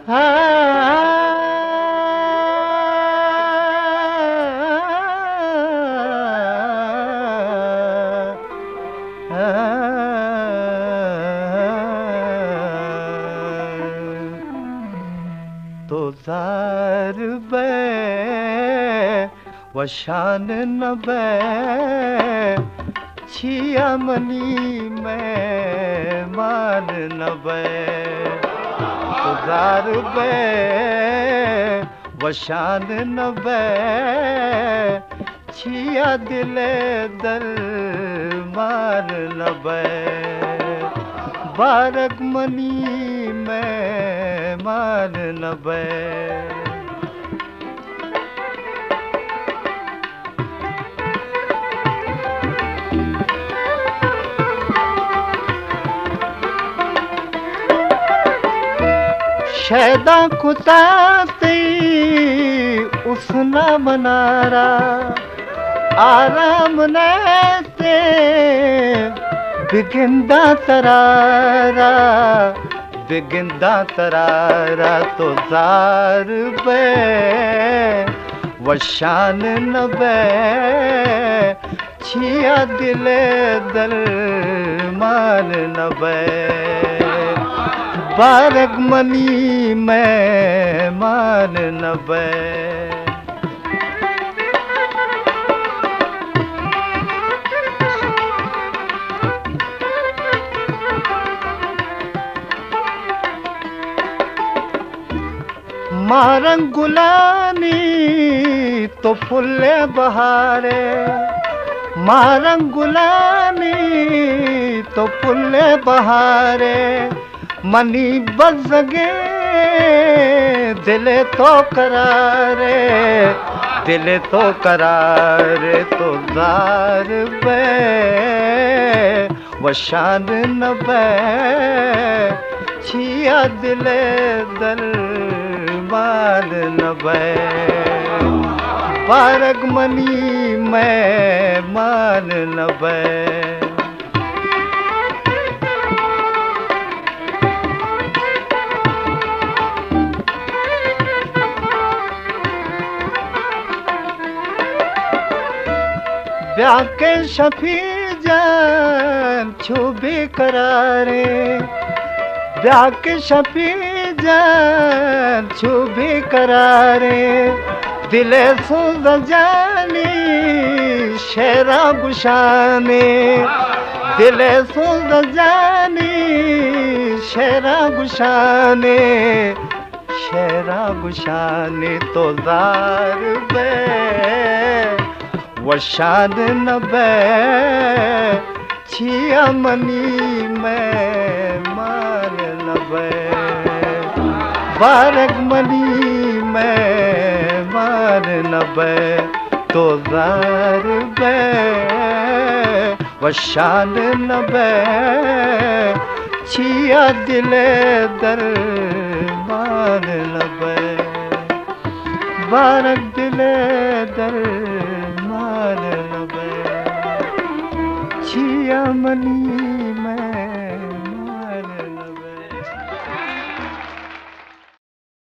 تو زار بئے وشان نہ بئے، چیا منی مہمان نہ بئے۔ تو زار بئے وشان نہ بئے، چیا دل ءِ درمان نہ بئے، بارگ منی مہمان نہ بئے۔ شیدا کتا تئی حسن ءَ منارا، آرام نیست بگنداں ترارا، بگنداں ترارا۔ تو زار بئے وشان نہ بئے، چیا دل ءِ درمان نہ بئے، بارگ منی مہمان نہ بئے۔ ماں رنگ گلانی تو پھل ءِ بہار ئے، ماں رنگ گلانی تو پھل ءِ بہار ئے، منی بزگیں دل ءِ تو قرار ئے، دل ءِ تو قرار ئے۔ تو زار بئے وشان نہ بئے، چیا دل ءِ درمان نہ بئے، بارگ منی مہمان نہ بئے۔ بیا کہ شفیع جان چو بے قراریں، بیا کہ شفیع جان چو بے قراریں، دل ءِ سوز جانی شعرا گشانے، دل ءِ سوز جانی شعرا گشانے، شعرا گشانے۔ تو زار بئے وشان نہ بئے، چیا منی مہمان نہ بئے، بارگ منی مہمان نہ بئے۔ تو زار بئے وشان نہ بئے، چیا دل ءِ درمان نہ بئے، بارگ دل ءِ درمان نہ بئے، چیا منی